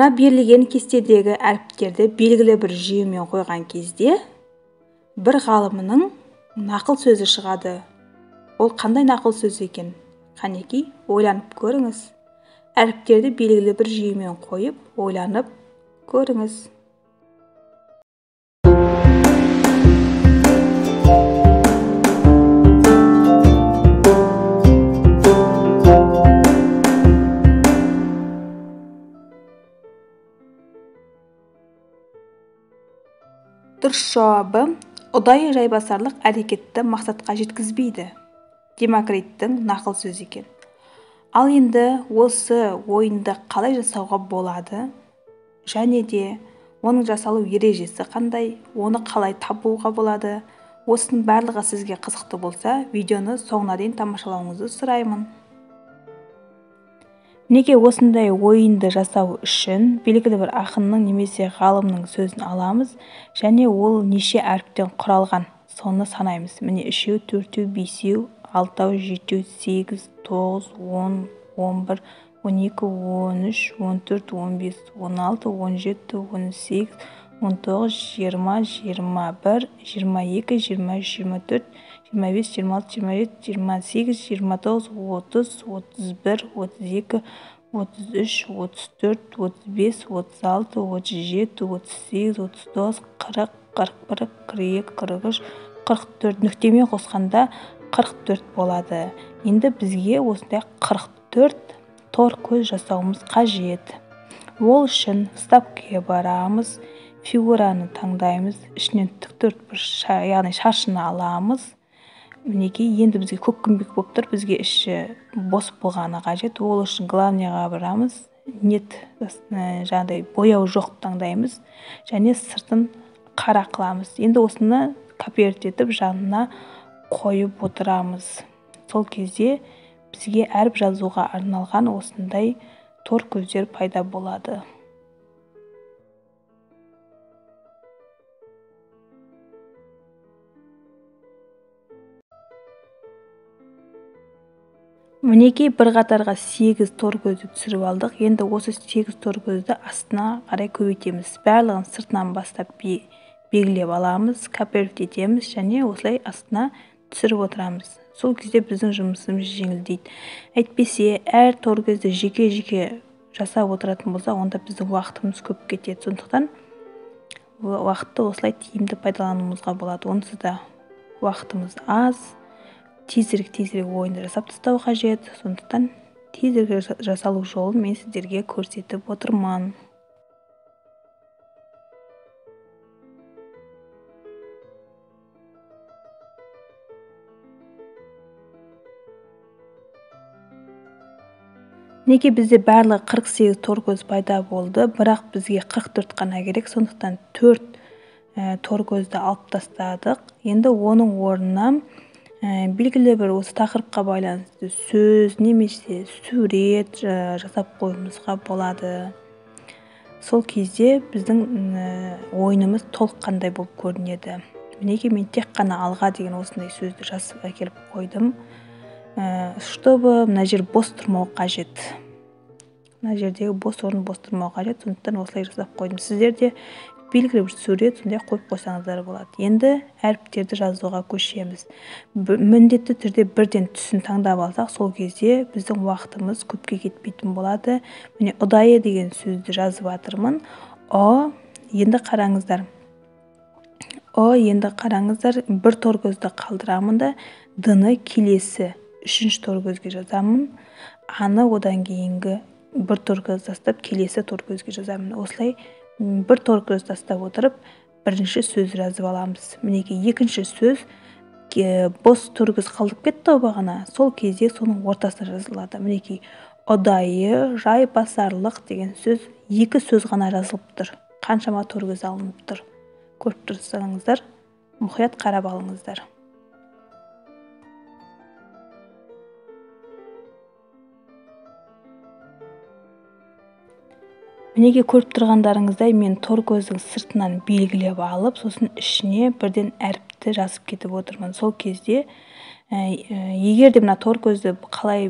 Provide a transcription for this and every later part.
Мына берілген кестедегі әріптерді белгілі бір жүйемен қойған кезде бір ғалымның нақыл сөзі шығады. Ол қандай нақыл сөзі екен? Қанекей, ойланып көріңіз. Әріптерді белгілі бір жүйемен қойып, ойланып көріңіз. Дұрыс жауабы ұдайы жайбасарлық әрекетті мақсатқа жеткізбейді. Демокриттің нақыл сөзі екен. Ал енді осы ойынды қалай жасауға болады? Және де оның жасалу ережесі қандай? Оны қалай табуға болады? Осының барлығы сізге қызықты болса, видеоны соңына дейін тамашалауыңызды сұраймын. Неге осындай ойынды жасау үшін белгілі бір ақынның немесе ғалымның сөзін аламыз және ол неше әріптен құралған, соны санаймыз. Міне 3, 4, 5, 6, 7, 8, 9, 10, 11, 12, 13, 14, 15, 16, 17, 18, 19, 20, 21, 22, 23, 24, 25, 26, 27, 28, 29, 30, 31, 32, 33, 34, 35, 36, 37, 38, 39, 40, 41, 42, 43, 44. Нүктемен қосқанда 44 болады. Енді бізге осындай 44 тор көз жасауымыз қажет. Ол үшін вставкаға барамыз, фигураны таңдаймыз, ішінен тік төртбұрыш, яғни шаршыны аламыз. Мінекей, енді бізге көкпеңбек болып тұр, бізге іші бос болғаны қажет. Ол үшін главныйға барамыз, нет, жаңағыдай бояу жоқ таңдаймыз және сыртын қара қыламыз. Енді осыны копировать етіп жанына қойып отырамыз. Сол кезде бізге әріп жазуға арналған осындай тор көздер пайда болады. Мінекей, бір қатарға 8 тор көзді түсіріп алдық. Енді осы 8 тор көзді астына қарай көбейтеміз. Барлығын сыртынан бастап белгілеп аламыз, копировать етеміз және осылай астына түсіріп отырамыз. Сол кезде біздің жұмысымыз жеңілдейді. Әйтпесе, әр тор көзді жеке-жеке жасап отыратын болсақ, онда біздің уақытымыз көп кетеді. Сондықтан уақытты осылай тиімді пайдалануымызға болады. Онсыз да уақытымыз аз. Тезірек ойынды жасап тастау қажет. Сондықтан тезірек жасалу жолын мен сіздерге көрсетіп отырмын. Неге бізде барлығы 48 тор көз пайда болды, бірақ бізге 44 қана керек. Сондықтан 4 тор көзді алып тастадық. Енді оның орнына белгілі бір осы тақырыпқа байланысты сөз немесе сурет жасап қоюымызға болады. Сол кезде біздің ойынымыз толыққандай болып көрінеді. Мінекей, мен тек қана алға деген осындай сөзді жазып әкеліп қойдым. Чтобы мына жер бос тұрмау қажет. Мына жердегі бос орын бос тұрмау қажет, сондықтан осылай жасап қойдым. Сіздер де белгілі бір сурет сондай қойып қойсаңыздар болады. Енді әріптерді жазуға көшеміз. Міндетті түрде бірден түсін таңдап алсақ, сол кезде біздің уақытымыз көпке кетпейтін болады. Міне, ұдайы деген сөзді жазып жатырмын. О, енді қараңыздар. О, енді қараңыздар, бір тор көзді қалдырамын да, Д-ны келесі үшінші тор көзге жазамын. А-ны одан кейінгі бір тор көз тастап, келесі тор көзге жазамын. Осылай бір тор көз тастап отырып, бірінші сөз жазып аламыз. Мінекей, екінші сөз бос тор көз қалдып кетті ғой бағана. Сол кезде соның ортасына жазылады. Мінекей, ұдайы жайбасарлық деген сөз екі сөз ғана жазылып тұр. Қаншама тор көз алынып тұр. Көріп тұрсаңыздар, мұқият қарап алыңыздар. Мінекей, көріп тұрғандарыңыздай, мен тор көздің сыртынан белгілеп алып, сосын ішіне бірден әріпті жазып кетіп отырмын. Сол кезде Егер де мына тор көзді қалай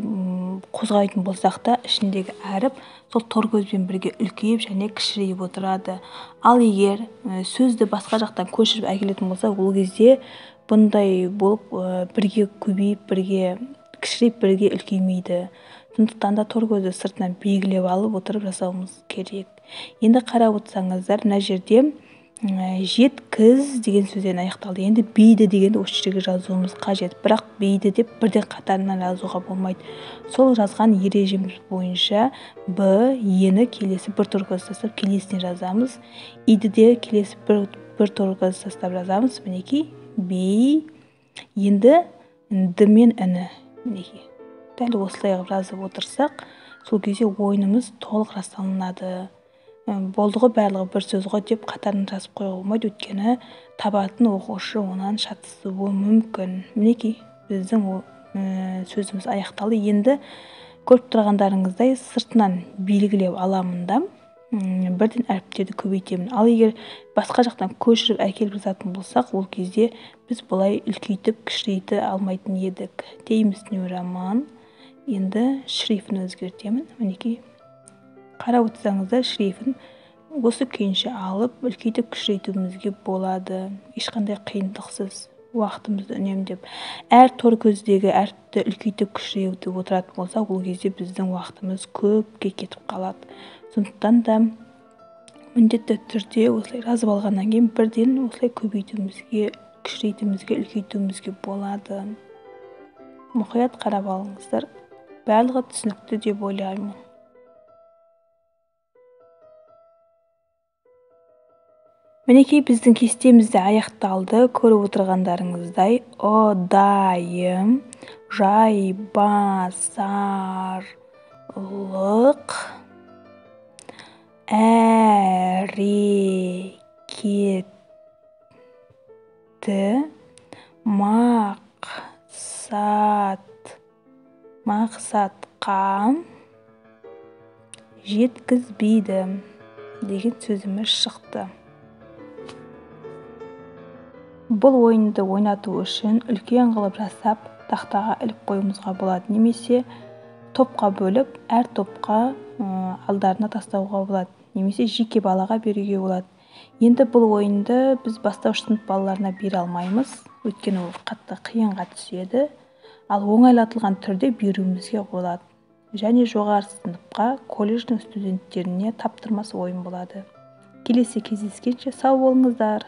қозғайтын болсақ та, ішіндегі әріп сол тор көзбен бірге үлкейіп және кішірейіп отырады. Ал егер сөзді басқа жақтан көшіріп әкелетін болсақ, ол кезде бұндай болып бірге көбейіп, бірге кішірейіп, бірге үлкеймейді. Сондықтан да тор көзді сыртынан белгілеп алып отырып жасауымыз керек. Енді қарап отырсаңыздар, мына жерде жеткіз деген сөзден аяқталды. Енді бейді дегенді осы жерге жазуымыз қажет. Бірақ бейді деп бірден қатарынан жазуға болмайды. Сол жазған ережеміз бойынша б, ені келесі бір тор көз тастап келесіне жазамыз. Иді де келесі бір тор көз тастап жазамыз. Мінекей бей. Енді д мен іні. Мінекей дәл осылай қылып жазып отырсақ, сол кезде ойынымыз толық расталынады. Болды ғой, барлығы бір сөз ғой деп қатарын жазып қоюға болмайды, өйткені табатын оқушы онан шатысуы мүмкін. Мінекей біздің сөзіміз аяқталды. Енді көріп тұрғандарыңыздай сыртынан белгілеп аламын да, бірден әріптерді көбейтемін. Ал егер басқа жақтан көшіріп әкеліп жазатын болсақ, ол кезде біз бұлай үлкейтіп кішірейте алмайтын едік. Times New Roman. Енді шрифтін өзгертемін. Мінекей қарап отырсаңыздар, шрифтін осы күйінше алып үлкейтіп кішірейтуімізге болады. Ешқандай қиындықсыз, уақытымызды үнемдеп. Әр тор көздегі әріпті үлкейтіп кішірейтіп отыратын болсақ, ол кезде біздің уақытымыз көпке кетіп қалады. Сондықтан да міндетті түрде осылай жазып алғаннан кейін бірден осылай көбейтуімізге, кішірейтуімізге, үлкейтуімізге болады. Мұқият қарап алыңыздар. Барлығы түсінікті деп ойлаймын. Мінекей біздің кестеміз де аяқталды. Көріп отырғандарыңыздай, ұдайым, жайбасарлық әрекеті мақсатқа жеткізбейді деген сөзіміз шықты. Бұл ойынды ойнату үшін үлкен қылып жасап тақтаға іліп қоюымызға болады, немесе топқа бөліп әр топқа алдарына тастауға болады, немесе жеке балаға беруге болады. Енді бұл ойынды біз бастауыш сынып балаларына бере алмаймыз, өйткені ол қатты қиынға түседі. Ал оңайлатылған түрде беруімізге болады. Және жоғары сыныпқа, колледждің студенттеріне таптырмас ойын болады. Келесі кездескенше сау болыңыздар.